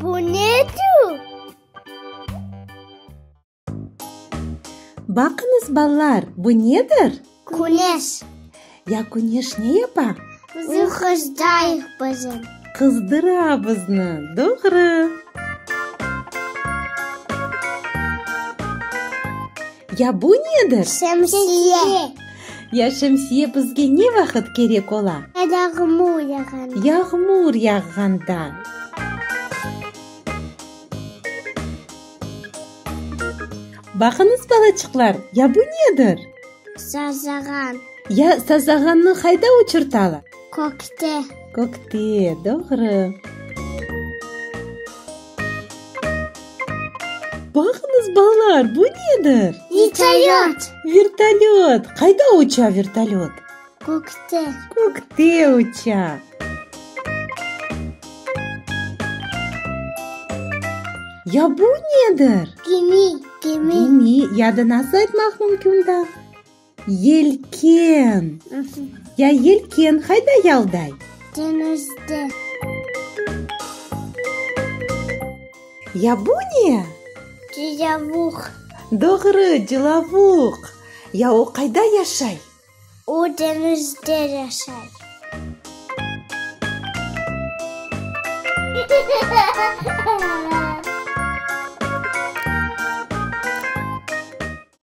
Bu nedir? Baqıñız, balalar, bu nedir? Küneş. Ya küneş ne yapa? Bizi qızdayıq bizim. Qızdıra bizni, doğru. Ya bu nedir? Şemsiye. Ya şemsiye bizge ne vaqıt kerek ola? Yağmur yağğanda. Yağmur yağğanda. Baqıñız, balaçıqlar, ya bu nedir? Sazağan. Ya sazağannı qayda uçurtalar? Kökte. Kökte, doğru. Baqıñız, balalar, bu nedir? Vertolöt. Vertolöt. Qayda uça vertolöt? Kökte. Kökte uça. Ya bu nedir? Gemi. Gemi. Gemi. Ya da nasıl aytmaq mümkün daa? Yelken. Ya yelken qayda yalday? Deñizde. Ya bu ne? Cılavuq. Doğru, cılavuq. Ya o qayda yaşay? O deñizde yaşay.